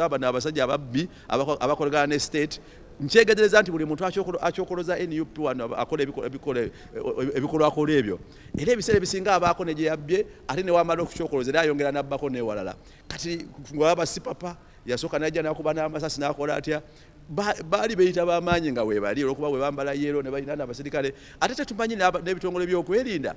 Bano abasajja ababbi abakolagana ne state, nkyegetereza nti buli muntu akyokoloza NUP wano akola ebikolwakola ebyo, era ebiseera ebisinga abaako ne gye yabbye, ate newamala okukyokoloza era ayongera nabbako newalala. Kati ng'olaba Sipapa yasooka najja nakuba n'amasasi, n'akola atya, baali beyita bamaanyi nga webali olwokuba bwe bambala yellow ne balina n'abaserikale, ate tetumanyi n'ebitongole by'okwerinda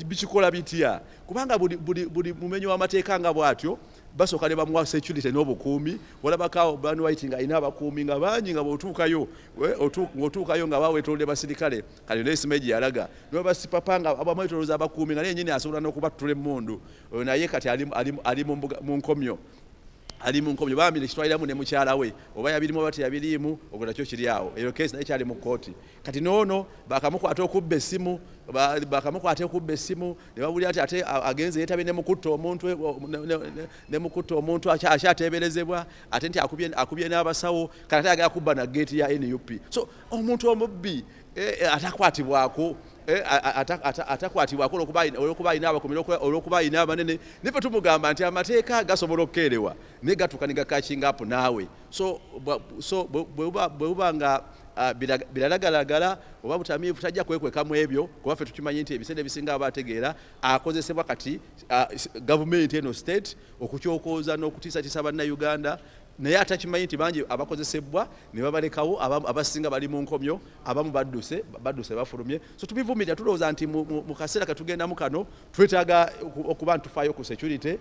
bikikola bitya, kubanga buli mumenyi w'amateeka nga bw'atyo basooka ne bamuwa security n'obukuumi. Walabako Brian White nga alina abakuumi nga bangi, nga bw'otuukayo ng'otuukayo nga baweetolodde basirikale. Kati nesimeji yalaga neba Sipapa nga bamwetolooza abakuumi, nga naye yennyini asobola n'okubattula emmundu. Oyo naye kati ali mu nkomyo, ali mu nkomyo bambi, nekitwaliramu ne mukyala we, oba yabirimu oba teyabiriimu, ogwo nakyo kiri awo. Eyo kesi naye kyali mu kkooti. Kati noono bakamukwata okubba essimu, bakamukwata okubba essimu ne bawulira nti ate agenze yeetabye ne mukutta omuntu, ne mukutta omuntu akyateeberezebwa, ate nti akubye n'abasawo. Kati ate ayagala kubba na geeti ya NUP. So omuntu omubbi atakwatibwako, atakwatibwako olwokuba alina abakuumi, olwokuba alina abanene, naye tumugamba nti amateeka gasobola okukeerewa naye gatuuka ne gacatching up naawe. So bwe buba nga biralagalagala oba butamiivu, tajja kwekwekamu ebyo, kuba ffe tukimanyi nti ebiseera ebisinga aba ategeera akozesebwa kati gavumenti eno, state, okukyokooza n'okutiisatiisa Bannayuganda. Naye atakimanyi nti bangi abakozesebwa ne babalekawo, abasinga bali mu nkomyo, abamu badduse bafulumye. So tubivumirira, tulowooza nti mu kaseera ketugendamu kano twetaaga okuba nti tufaayo ku security.